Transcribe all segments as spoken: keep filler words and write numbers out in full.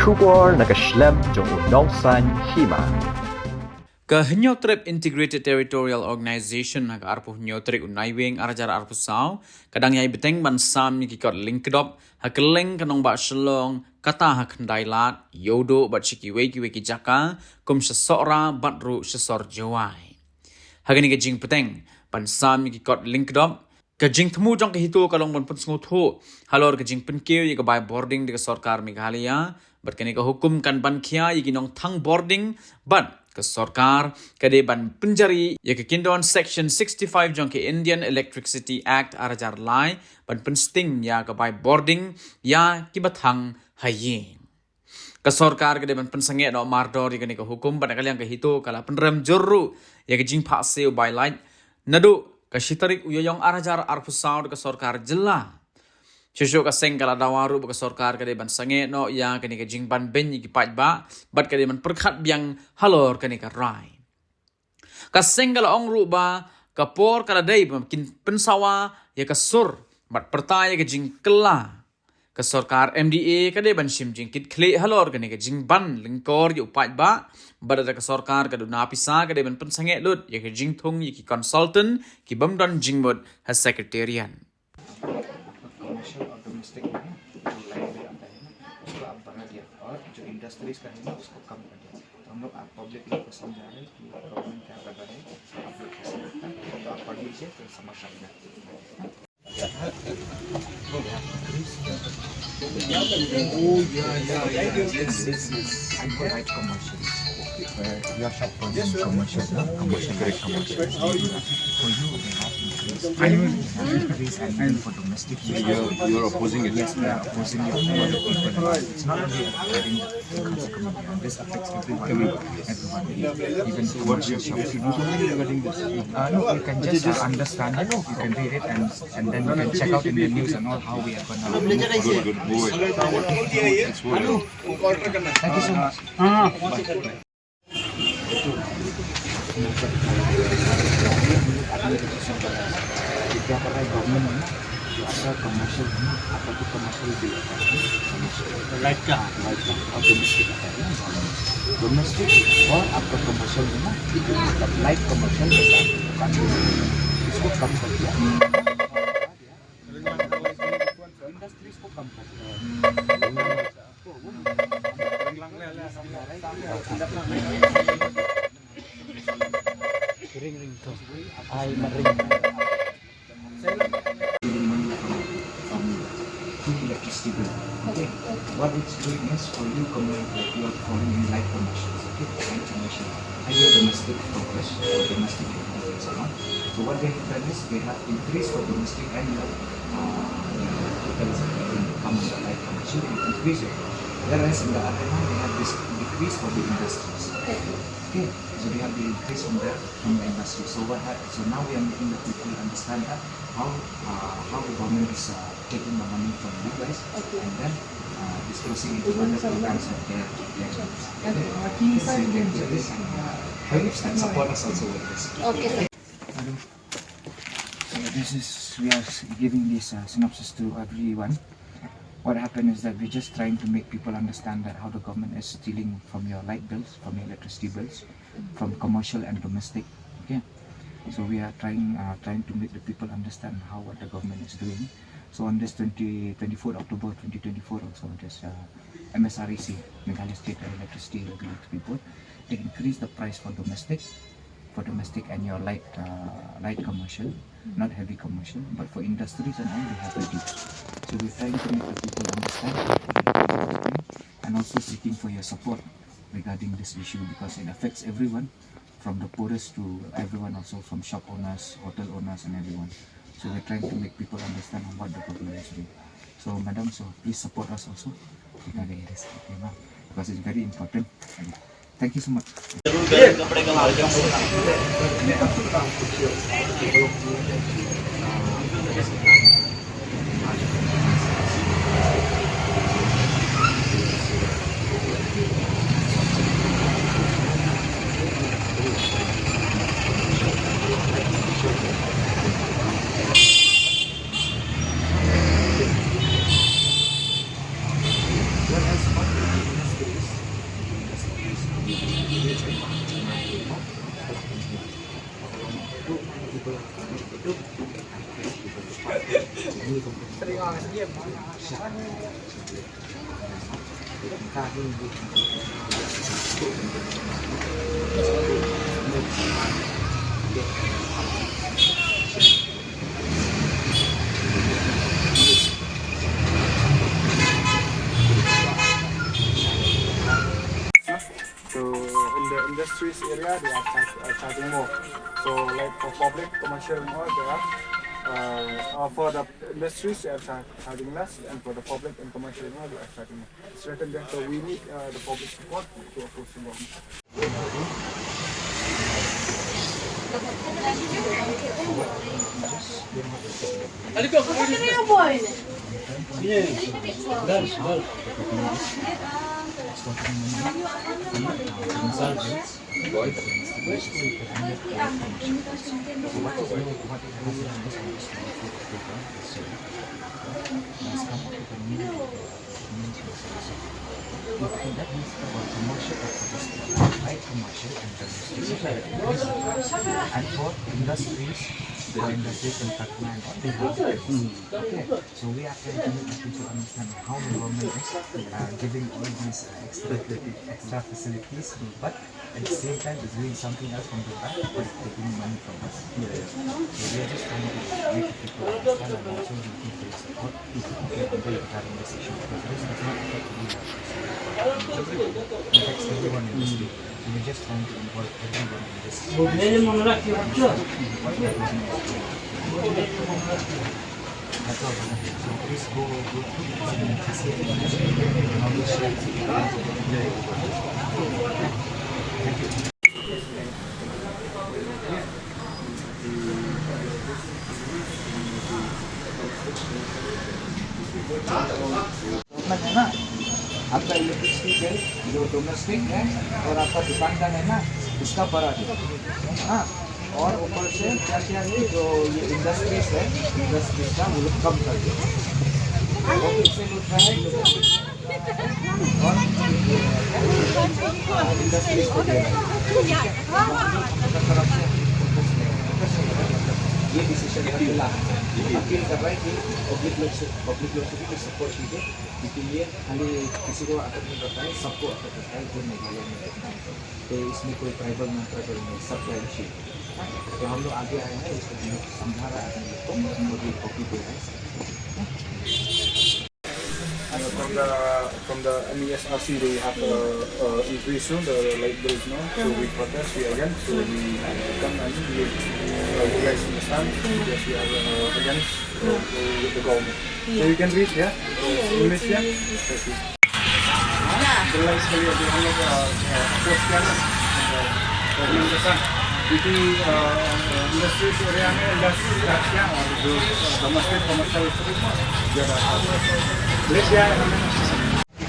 Khubor na ka shlem jong u Nongsaiñ Hima. Ka Hynñiewtrep Integrated Territorial Organization ha ka arphew hynñiew tarik u Naiwieng ar hajar arphew saw ka dang ïai bteng ban sam ïa ki kot lyngkdop ha kylleng ka nongbah Shillong, kata ha Khyndailad, Ïewduh bad sha kiwei kiwei ki jaka kum sha Sohra bad ruh sha sor Jowai. Ha kane ka jingbteng ban sam ïa ki kot lyngkdop, ka jingthmu jong ka HITO ka long ban pynsngewthuh halor ka jingpynkiew ïa ka bai bording da ka sorkar Meghalaya, bad kane ka hukum kan ban khia ïa ki nongthang bording, bad ka sorkar ka dei ban pynjari ïa ka kyndon Section sixty-five jong ka Indian Electricity Act ar hajar lai ban pynsting ïa ka bai bording ïa kiba thang ha ïing. Ka sorkar ka dei ban pynsangeh noh mardor ïa kane ka hukum, bad na ka liang ka HITO ka la pynrem jur ruh ïa ka jingphah siew bai lait naduh ka shi tarik u Ïaïong ar hajar arphew saw da ka sorkar jylla. Shuh shuh ka seng ka la dawa ruh ba ka sorkar ka dei ban sangeh noh ïa kane ka jingban beiñ ïa ki paidbah, bad ka dei ban pyrkhat biang halor kane ka rai. Ka seng ka la ong ruh ba ka por ka la dei ba kin pynsawa ïa ka sur bad pyrta ïa ka jingkylla. Ka sorkar MDA ka dei ban shim jingkitkhlieh halor kane ka jingban lyngkor ïa u paidbah, bad lada ka sorkar ka duna pisa ka dei ban pynsangeh lut ïa ka jingthung ïa ki consultant ki bym don jingmut ha Secretariat. कमर्शियल और डोमेस्टिक में जो लाइन पे आता है ना, उसको आप बढ़ा दिया, और जो इंडस्ट्रीज का है ना, उसको कम कर दिया। तो हम लोग आप पब्लिक लोग को समझा रहे हैं कि गवर्नमेंट क्या कर रहा है, आप लोग कैसे करता है, तो आप पढ़ लीजिए, फिर समझ आएगा। Oh, yeah, yeah, yeah, yes, yes, yes. I don't like commercial. Uh, your shop was in commercial, no? Commercial, correct, commercial. For you, they have increased. I know. They have increased, and even for domestic use. You're, you're opposing it. Yes, we are opposing it for the people. It's not only affecting the consumer. This affects everyone. Everyone. Everyone. Even so, what do you have to do something regarding this? Uh, no, you can just, uh, understand it. You can read it, and, and then you can check out in the news and all how we are gonna move forward. Good, good. Move it. Let's move it. Thank you so much. क्या कर रहा है गवर्नमेंट, है ना, जो आपका कमर्शियल है ना, आपका तो कमर्शियल भी होता है, है ना? कमर्शियल। लाइट का? लाइट का, और डोमेस्टिक होता है ना, डोमेस्टिक और आपका कमर्शियल है ना, मतलब लाइट कमर्शियल जैसा दुकान, इसको कम कर दिया। इंडस्ट्रीज को कम कर दिया। Ring, ring to. Ai, ma ring. Electricity bill. Okay. What it's doing is for you, coming like you are falling in light commercials, okay? Light commercial. And your domestic progress, or domestic progress or not. So what they have done is they have increased for domestic and your, uh, hotels and everything come under light commercial, they have increased it. Whereas in the other hand, they have this decrease for the industries. Okay. So they have the increase from the, from the industry. So what hap-, so now we are making the people understand that how, uh, how the government is, uh, taking the money from you guys, okay, and then, uh, dispersing it to other programs of their, their needs. Okay? So you can do this and, uh, help us and support us also with this. Okay, sir. Hello. So this is, we are s-, giving this, uh, synopsis to everyone. What happened is that we're just trying to make people understand that how the government is stealing from your light bills, from your electricity bills, from commercial and domestic. Okay, so we are trying, uh, trying to make the people understand how, what the government is doing. So on this twenty, twenty-fourth October twenty twenty-four also, this, uh, M S R E C, Meghalaya State Electricity Regulatory Board, they increase the price for domestic, for domestic and your light, uh, light commercial, not heavy commercial, but for industries and all, they have reduced. So we're trying to make the people understand and also seeking for your support regarding this issue because it affects everyone, from the poorest to everyone, also from shop owners, hotel owners, and everyone. So we're trying to make people understand what the government is doing. So, madam, so please support us also regarding this. Okay, ma'am? Because it's very important. Okay. Thank you so much. So in the industries area, they are, charge, are charging more. So like for public, commercial and all, they are, uh, uh, for the industries, they are char- charging less, and for the public and commercial and all, they are charging more. It's written there, so we need, uh, the public support to oppose the government. That means for commercial purposes, light commercial and domestic. And for industries, for industries in Patna and all, they have that. Okay. So we are trying to make people understand how the government is, uh, giving all these, uh, extra, extra facilities, but at the same time is doing something else from the back, but taking money from us. So we are just trying to make people understand and also looking for your support. Because this does not affect only us. It affects everyone in this state. So we're just trying to involve everyone in this. That's all. So please go, go through this and see if you can share your knowledge. Thank you. गवर्नमेंट है ना, आपका इलेक्ट्रिसिटी बिल जो डोमेस्टिक है और आपका दुकान का है ना, इसका भरा है। हाँ, और ऊपर से क्या क्या है, जो ये इंडस्ट्रीज है, इंडस्ट्रीज का वो लोग कम कर दे। वो फिर से लूट रहा है, जो और इंडस्ट्रीज को दे रहा है। ये डिसीजन का खिलाफ अपील कर रहा है कि पब्लिक लोग से, पब्लिक लोग से भी कुछ सपोर्ट कीजिए, क्योंकि ये खाली किसी को अफेक्ट नहीं करता है, सबको अफेक्ट करता है, जो मेघालय में रहता है। तो इसमें कोई ट्राइबल, नॉन ट्राइबल नहीं, सबका इशू है। तो हम लोग आगे आए हैं, इसको हम लोग समझा रहा है आदमी लोग को, और ये कॉपी दे रहा है। Uh, from the, from the M E S R C, they have, uh, uh, increase, no, the light bills, no? So we protest, we against, so we come and we, uh, you guys understand, because we are, uh, against, uh, the government. So you can read, yeah? English, yeah? Okay. बिल्ला इसके लिए अभी हम लोग, अ, अ, अपोज किया ना, अ, गवर्नमेंट के साथ, क्योंकि, अ, अ, इंडस्ट्रीज एरिया में इंडस्ट्रीज रखिया और जो डोमेस्टिक कमर्शियल ज़्यादा लेके आए हमने।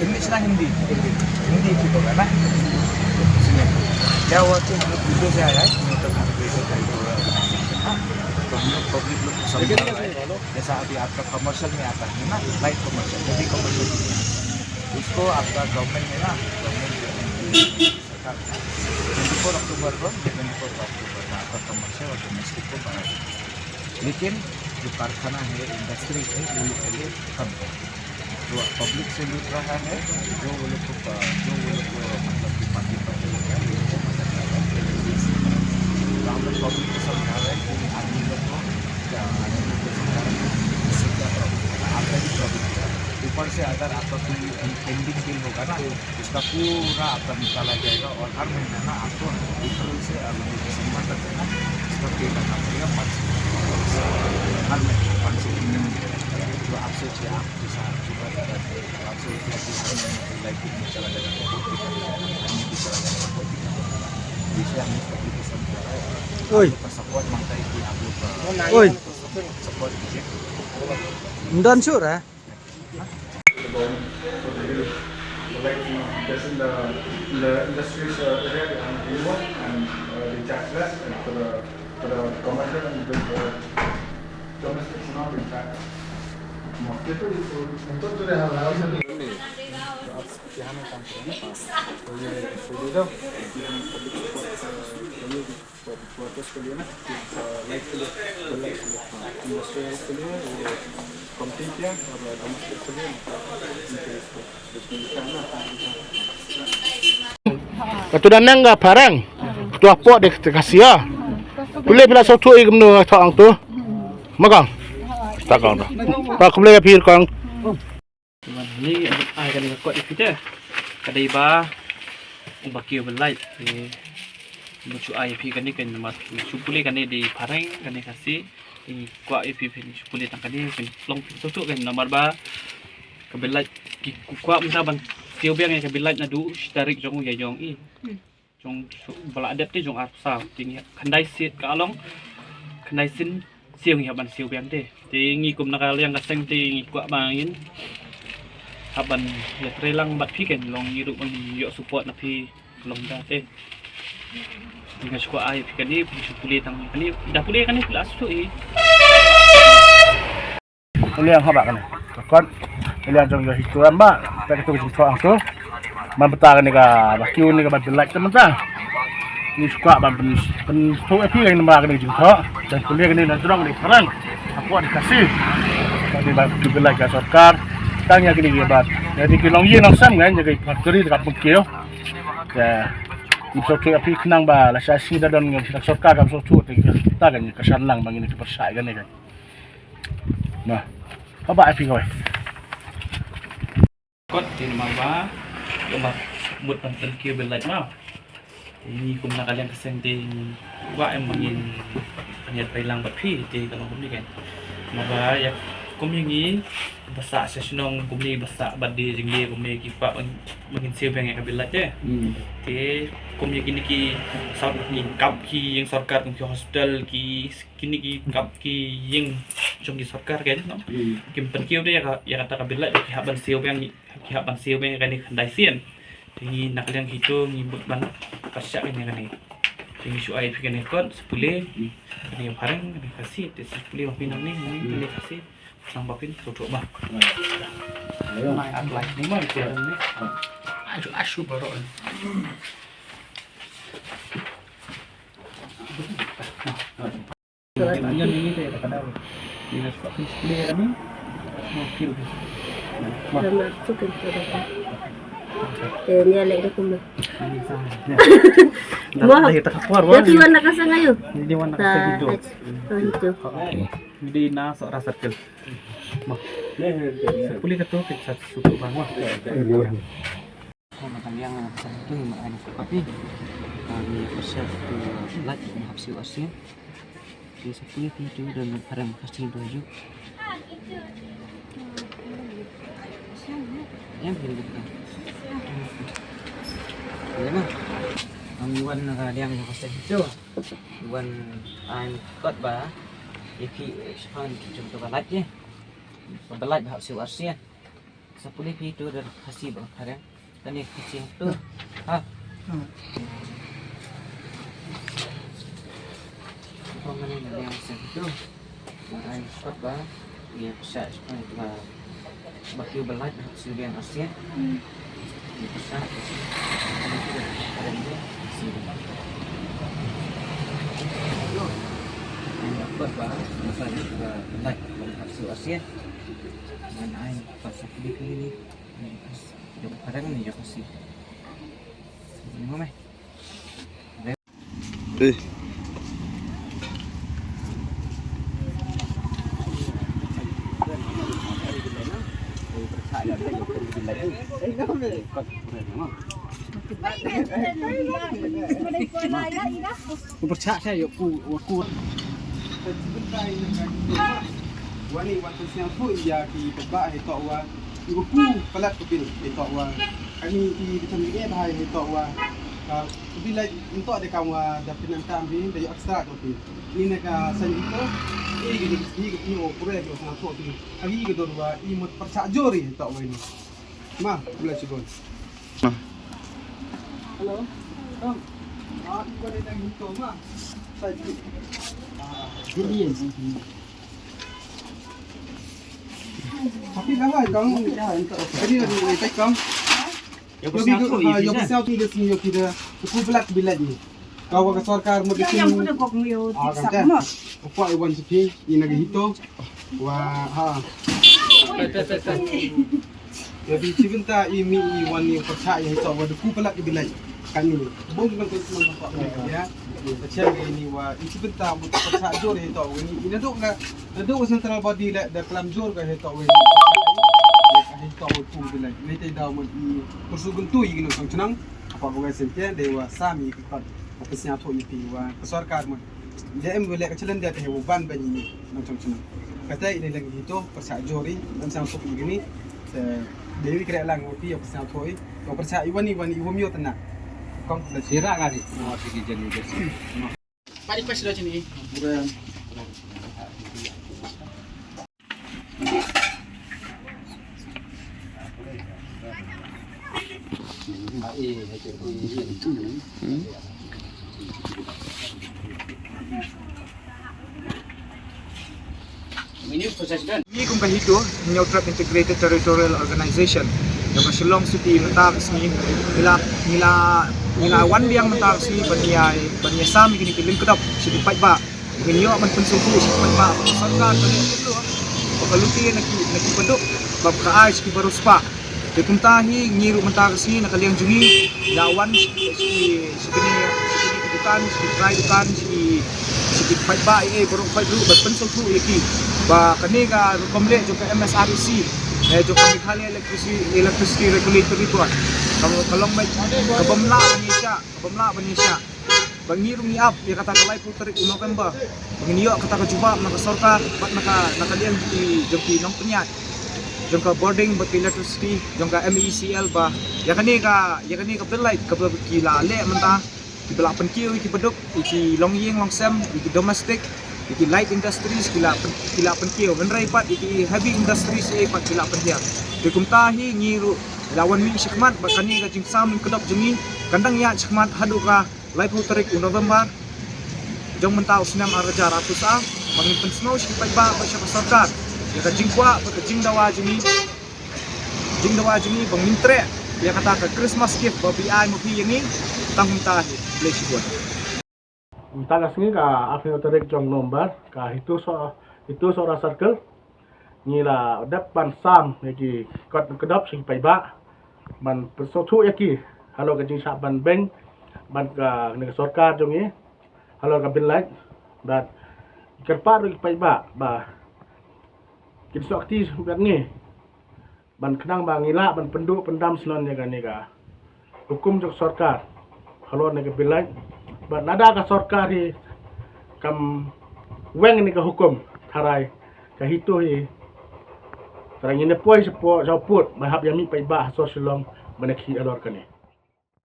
इंग्लिश ना हिंदी? हिंदी ठीक होगा ना? सुनिए, क्या हुआ कि हम लोग पीछे से आया है, हम लोग का कॉन्ट्रीब्यूशन टाइप हो रहा है, हाँ? तो हम लोग पब्लिक लोग को समझा रहा है। जैसा अभी आपका कमर्शियल में आता है ना, लाइट कमर्शियल, हेवी कमर्शियल, उसको आपका गवर्नमेंट है ना, गवर्नमेंट, सरकार ट्वेंटी फ़ोर अक्टूबर को, ट्वेंटी फ़ोर अक्टूबर में आपका कमर्शियल और डोमेस्टिक को बढ़ा दिया। लेकिन जो कारखाना है, इंडस्ट्री है, वो लोग के लिए कम है। तो पब्लिक से लूट रहा है, जो वो लोग को, जो वो लोग को, मतलब कि पार्टी पर वो लोग को मदद कर रहा है। तो हम लोग पब्लिक को समझा रहे हैं कि आदमी लोग को क्या, आदमी लोग को समझा रहे हैं, इससे क्या प्रॉब्लम होगा, आपका भी प्रॉब्लम होगा। ऊपर से अगर आपका कोई पेंडिंग बिल होगा ना, उसका पूरा आपका निकाला जाएगा और हर महीना ना आपको अप्रैल से, अ, मतलब दिसंबर तक है ना, उसका पे करना पड़ेगा पाँच सौ। हर महीने पाँच सौ प्रीमियम। तो आप सोचिए, आप जैसा चुका, आप सोचिए कि हर महीने लाइट बिल में चला जाएगा, तो बहुत दिक्कत होगा, पानी भी चला जाएगा, बहुत दिक्कत होगा। इसलिए हम लोग पब्लिक को समझा रहे हैं, आप लोग का सपोर्ट मांगता है कि आप लोग का सपोर्ट कीजिए। Ndan sure, eh? Like, you know, just in the, in the industries, uh, area, they are not involved and, uh, they charge less, and for the, for the commercial and the, uh, domestic, you know, they charge more. ये तो, ये तो, ये तो जो है, हमारा नहीं। तो आप यहाँ में काम करें ना? तो ये, तो ये दो, पब्लिक सपोर्ट, तो ये वर्कर्स के लिए ना, लाइट के लिए, लाइट के लिए, इंडस्ट्रियल के लिए वो कम किया और डोमेस्टिक के लिए इंक्रीज किया। इसमें लिखा है ना, Katu da nang ka phareng. Tu apo de te kasia. Pule pila so tu i kumno thong tu. Makang. Ta kong tu. Ta kumle pir kong. Ni ai kane ka kot ipite. Ka dei ba ba kiew ba lait. Ni bu chu ai phi kane kan mat. Chu pule kane dei phareng kane kasi. Ni kwah iphi phi chu pule tang kane phin long phin tu tu kan namar ba ka bilat ki kwah mynta ban siew biang ka bilat naduh shi tarik jong u ïa jong i. Jong ba la dep te jong arphew saw te ngi khyndai sit ka long khyndai sin siew ngi hap ban siew biang te. Te ngi kum na ka liang ka seng te ngi kwah ba ngin hap ban ïatrei lang bad phi kan long ngi ruh ban ïoh support na phi long da te. Te nga shu kwah ai phi kane phi shu pule tang kane da pule kane phi la shu i. Liang haba kane. Ka kot. Liang jong yo hitu amba. Pek tu jingthoh ang tu. Man bata kane ka ba kiew ni ka ba bilat ka mynta. Ni shu kwah ban pyn pyn tu api kane ba kane jingthoh. Dan kuliah kane na jrong ni phareng. Apo ni kasi. Kane ba kiew bilat ka sorkar. Tang ïa kane ki ba. Jadi ki long ïing long sem kan jadi factory ka pun kiew. Ya. Ni so tu api khnang ba la sha shi da don ngan sorkar kam so tu te ta kan ka shan lang ba ngin ki pyrshah kane kan. Nah, haba ai phi kawei. Kot tin ma ba, yo ba mut ban thank you bilat ma. Ini kum na ka liang ka seng te wa em mangin paniat pai lang bad phi te ka long kum ni kan. Ma ba ya kum ngi ba sa sa shnong kum ni ba sa bad de jing de kum ni ki pa mangin siew biang ka bilat te. Hmm. Te kum ya kini ki saut ngi kap ki ïing sorkar kum ki hospital ki kini ki kap ki ïing jong ki sorkar kan no. Hmm. Kim pynkiew de ïa ka ïa kata ka bilat ki hap ban siew biang ki hap ban siew biang kane khyndai sien. Te ngi na ka liang hitu ngi mut ban pyrshah kane kane. Te ngi shu ai phi kane kot sa pule. Hmm. Kane phareng kane kasi te sa pule ma phi nangne kane kasi. Nang ba phin tu tu ba. Ayo. Mai at lai ni mai tu ni. Asu asu baru. Ni na suka phi spray kami. Mau kil. Sama tu kan tu dah. Eh, ni alai dah kumai. Wah. Dah tak keluar. Dia tu warna kasang ayo. Ini warna kasang hijau. Oh, hijau. Jadi na sok rasa kil. Mah. Pulih ke tu kita satu bang wah. Ko ma tang yang sa tu ma ai ko kapi. Ni ko sa tu lait ma hap siu asin. Ni sa pulih tu tu dan parang kasing tu ju. Yang pulih tu. Ya ma. Am wan na ka liang ko sa tu. Wan ai kot ba. Iki shan tu tu lait ye. Ko lait hap siu asin. Sa pule phi tu da khasi ba khareng. Kane khasi tu. Ha. Ko ngane na yang sa tu. Ma ai kot ba. Ïa pisa span ba. Ba kiew ba lait ba siu biang asin. Ïa pisa. Khareng dia. Siu biang. Ai kot ba. Ba lait ba siu asin. Man ai kot sa pule phi ni. Jom kadang ni jom si. Ni mo meh. Eh. Ku pyrshah sha ïa ku, ku. Wani wan pyrshah ku ïa ki paidbah ïa to wa. Iba pu palat ka bil ito wa. Kani i bitan ni eh bahai ito wa. Ka bil lai nto de kam wa da pinan kam bi da yu extra ko pi. Ni ne ka san ito. I gi ni ki ni o pure ko san ko pi. Agi ka dor wa i mut persa jori ito wa ni. Ma, bula chibon. Ma. Hello. Kam. Ah, iba ni nang ito ma. Sai. Ah. Tapi dah wai kong. Tadi dah wai tai kong. Yo ki, ah, yo ki sao ki da sing yo ki da. Ku belak bilak ni. Kau ka sorkar mo ki sing. Ah, kan. Ko pa iwan sepi ni lagi hito. Wa ha. Ïa, i chi bynta i mih i wan i pyrshah ïa ito wa da ku palat i bilai. Kani bum kan tu semang nampak ya. Kacang ïa ini wa i chi bynta mut pyrshah jur ïa ito wa ini. Ina duk na, na duk central body la da klam jur ka ito wa ini. Ka ito wa ku bilai. Ni te da mut i pyrsu guntu i gino sang chnang. Apa bukan sente de wa sami ki kot. Apa snya tho i pi wa ka sorkar mut. Dei em wele ka challenge dei te u ban ban ini nang chong chnang. Kata ini lagi hito pyrshah jur i nang sang suk ini. Te dei wi kre lang u pi pyrshah thoi. Ko pyrshah iwan iwan iwan yo tena. Kong pula sira ngari. Mo tiki jen ni desi. Mari pas lo sini. Ngi kum ka HITO, Hynñiewtrep Integrated Territorial Organization, jong ka Shillong City mynta ka sngi, ngi la, ngi la, ngi la wan biang mynta ka sngi ban ïa, ban ïa sam ïa kine ki lyngkdop sha ki paidbah. Ngin ïoh ban pynsngewthuh sha ki paidbah ba ka sorkar ka leh pynlong ba ka lute na ki, na ki baduk ba ka ai sha ki baroh spah. Te kumta hi ngi ruh mynta ka sngi na ka liang jong ngi la wan sha ki, sha ki, sha kine, sha kine ki dukan, sha ki trai dukan, sha ki, sha ki paidbah, eh, baroh paidbah ruh ban pynsngewthuh ïa ki ba kane ka rukom leh jong ka MSREC, eh, jong ka Meghalaya Electricity, Electricity Regulatory Board ka, ka long mei ka bym lah ban ïa shah, ka bym lah ban ïa shah. Ba ngi ruh ngi ap ïa kata ka laiphew tarik u November ba ngin ïoh kata ka jubab na ka sorkar bad na ka, na ka liang jong ki, jong ki nongpynïaid jong ka bording bad ka electricity jong ka MeECL ba ïa kane ka, ïa kane ka bill light kaba ki la leh mynta kiba la pynkiew ïa ki baduk, ïa ki longïing longsem, ïa ki domestic, ïa ki light industries ki la pyn-, ki la pynkiew, hynrei pat ïa ki heavy industries eh pat ki la pynhiar. Te kumta hi ngi ruh la wan mih shakhmat ba kane ka jingsam lyngkdop jong ngi kan dang ïaid shakhmat haduh ka laiphew tarik u November jong mynta u snem ar hajar arphew saw, ba ngin pynsngew sha ki paidbah bad sha ka sorkar ïa ka jingkwah bad ka jingdawa jong ngi, jingdawa jong ngi ba ngin treh ïa kata ka Christmas gift ba phi ai ma phi ïa ngi tang mynta hi. Khublei shibun. Mynta ka sngi ka arphew tarik jong November ka HITO Soh-, HITO Sohra Circle ngi la dep ban sam ïa ki kot lyngkdop sha ki paidbah ban pynsngewthuh ïa ki halor ka jingshah ban beng bad ka, kane ka sorkar jong ngi halor ka bill light bad kyrpad ruh ïa ki paidbah ba kin snoh kti bad ngi ban khnang ba ngi lah ban pynduh pyndam shnong ïa kane ka hukum jong sorkar halor kane ka bill light. Bad lada ka sorkar hi kam weng ïa kane ka hukum, tharai ka HITO hi tharai ngin ïa poi shapoh, shapoh ban hap ïa mih paidbah ha sor Shillong ban ïa khih halor kane.